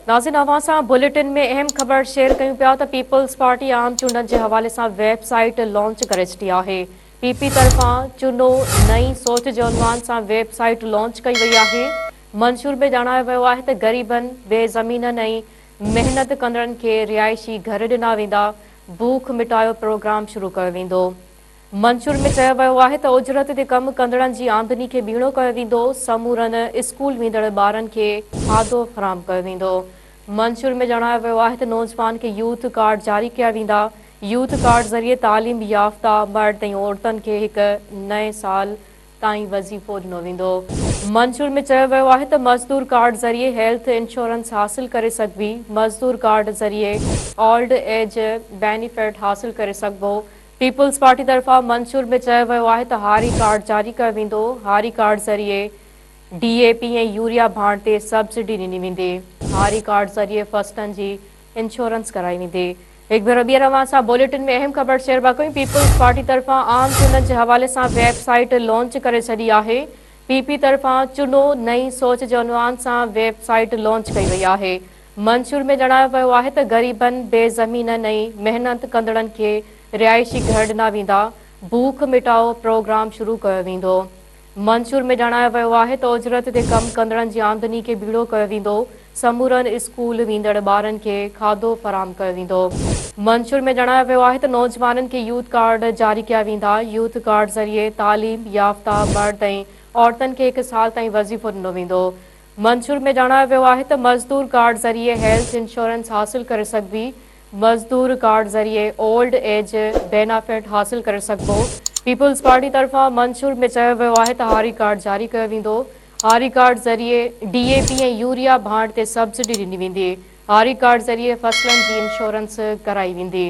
ناظرين اوهان سان بليٽن ۾ اهم خبر شيئر ڪيون پيا ته پيپلز پارٽي عام چونڊن جي حوالي سان ويب سائيٽ لانچ ڪري ڇڏي آهي. پي پي طرفان چونڊو نئين سوچ جي عنوان سان ويب سائيٽ لانچ ڪئي وئي آهي. منشور ۾ ڄاڻايو ويو آهي ته غريبن، بي زمينن ۽ محنت ڪندڙن کي رهائشي گهر ڏنا ويندا، بوک مٽايو پروگرام شروع ڪيو ويندو. منشور ۾ چيو ويو آهي ته اجرت تي ڪم ڪندڙن جي آمدني کي ٻيڻو ڪيو ويندو، سمورن اسڪول ويندڙ ٻارن کي کاڌو فراهم ڪيو ويندو. منشور ۾ ڄاڻايو ويو آهي ته نوجوان کي يوٿ ڪارڊ جاري ڪيا ويندا، يوٿ ڪارڊ ذريعي تعليم يافته مرد ۽ عورتن کي هڪ نئين سال تائين وظيفو ڏنو ويندو. منشور ۾ چيو ويو آهي ته مزدور ڪارڊ ذريعي هيلٿ انشورنس حاصل ڪري سگهبي، مزدور ڪارڊ ذريعي اولڊ ايج بينيفٽ حاصل ڪري سگهبو. پيپلز پارٽي طرفان منشور ۾ چيو ويو آهي ته هاري ڪارڊ جاري ڪيو ويندو، هاري ڪارڊ ذريعي ڊي اي پي ۽ يوريا ڀاڻ تي سبسڊي ڏني ويندي، هاري ڪارڊ ذريعي فصلن جي انشورنس ڪرائي ويندي. هڪ ڀيرو ٻيهر اوهان سان بليٽن ۾ اهم خبر شيئر پيا ڪيون پيپلز پارٽي طرفان عام چونڊن جي حوالي سان ويب سائيٽ لانچ ڪري ڇڏي آهي پي پي طرفان چونڊو نئين سوچ جي عنوان سان ويب سائيٽ لانچ ڪئي وئي آهي منشور ۾ ڄاڻايو ويو آهي ته غريبن بي زمينن ۽ محنت ڪندڙن کي رهائشي گهر ڏنا ويندا بوک مٽائو پروگرام شروع ڪيو ويندو. منشور ۾ ڄاڻايو ويو آهي ته اجرت تي ڪم ڪندڙن جي آمدني کي ٻيڻو ڪيو ويندو، سمورن اسڪول ويندڙ ٻارن کي کاڌو فراهم ڪيو ويندو. منشور ۾ ڄاڻايو ويو آهي ته نوجوانن کي يوٿ ڪارڊ جاري ڪيا ويندا، يوٿ ڪارڊ ذريعي تعليم يافته مرد ۽ عورتن کي هڪ سال تائين وظيفو ڏنو ويندو. منشور ۾ ڄاڻايو ويو آهي ته مزدور ڪارڊ ذريعي هيلٿ انشورنس حاصل ڪري سگهبي، مزدور ڪارڊ ذريعي اولڊ ايج بينافٽ حاصل ڪري سگهبو. پيپلز پارٽي طرفان منشور ۾ چيو ويو آهي ته هاري ڪارڊ جاري ڪيو ويندو، هاري ڪارڊ ذريعي ڊي اي پي ۽ يوريا ڀاڻ تي سبسڊي ڏني ويندي، هاري ڪارڊ ذريعي فصلن جي انشورنس ڪرائي ويندي.